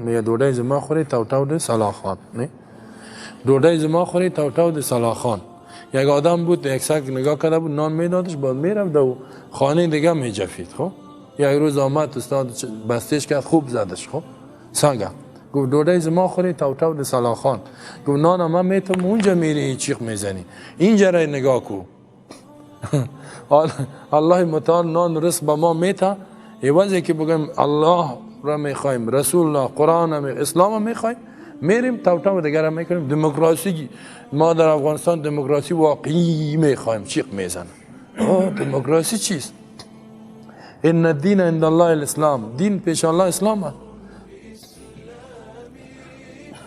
میگه ډوډۍ زما خوري تو ده سلاخان. نه ډوډۍ زما خوری تو ده سلاخان. یک آدم بود، یک سگ نگاه کرده بود، نان میدادش، بعد میرفت و خانه دیگه میجفید. خب یک روز آمد استاد بستش کرد، خوب زدش. خب سگه گفت ډوډۍ زما خوری تو ده سلاخان. گفت نان من میتم اونجا میری چیخ میزنی، اینجا را نگاه کو. الله متعال نان رزق به ما میته، عوضی که بگم الله را میخوایم، رسول الله، قرآن را اسلام را میخوایم، میریم تو دیگر را میکنیم. دموکراسی ما در افغانستان دموکراسی واقعی میخوایم، چیق میزنه. دموکراسی چیست؟ ان الدین عند الله الاسلام، دین پیش الله اسلام است.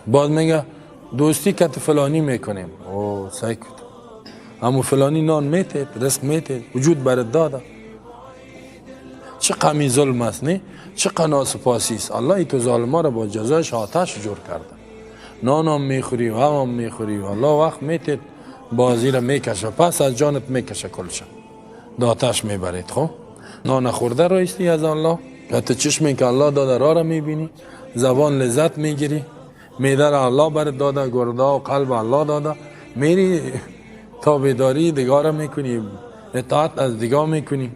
بعد میگه دوستی کت فلانی میکنیم. او سعی کن همو فلانی نان میتید، رزق میتید، وجود برات داده. چه قمی ظلم است، نه؟ چه ناسپاسی است. الله ای تو ظالما را با جزایش آتش جور کرده. نان هم میخوری و هم میخوری و الله وقت میتید بازی را میکشه، پس از جانت میکشه کلشه، آتش میبرید. خب نان خورده رایستی از الله، حتی چشمی که الله داده را میبینی، زبان لذت میگیری، معده را الله برات داده، گرده و قلب الله داده، میری تابعداری دیگه را میکنی، اطاعت از دیگه میکنی.